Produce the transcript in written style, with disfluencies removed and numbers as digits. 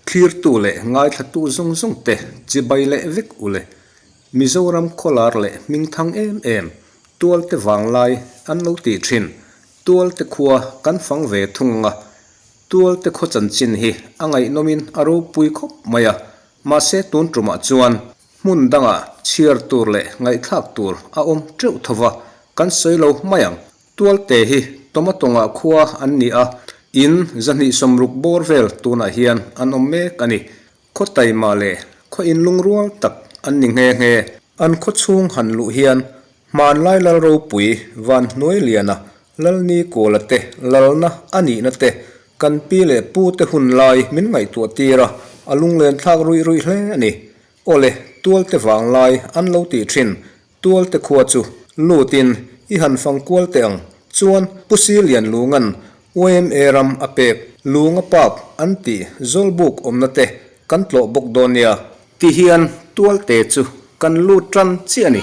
Thlirtu leh ngaithlatu zawng zawng te chibai leh vek ule. Mizoram khawlar leh hmingthang em em Tualte vanglai an lo tih thin. Tualte khua kan fang ve thung a, Tualte khaw chanchin hi a ngaihnawmin a ropui khawp mai a, mahse tun tumah chuan hmun dangah chhiar tur leh ngaihthlak tur a awm teuh tho va, kan sawi lo mai ang. Tualte hi Tomatongah khua an ni a, in 260 bawr vel tunah hian an awm mek a ni. Khaw taima leh khaw inlungrual tak an ni nghe nghe. An khaw chhung han luh hian hmanlai lal ropui van hnuai liana Lalni Kawla te lalna a nihna te kan pi leh pu te hun lai min ngaihtuah tir a, a lunglen thlak ruih ruih hle a ni. Awle, tualte vanglai an lo tih thin Tualte khua chu lutin i han fang kual teh ang chuan Pu Silian Lungan YMA ram a pek Lunga Park an tih Zawlbuk awmna te kan tlawh bawk dawn nia. Ti hian Tualte chu kan lut tan chiah a ni.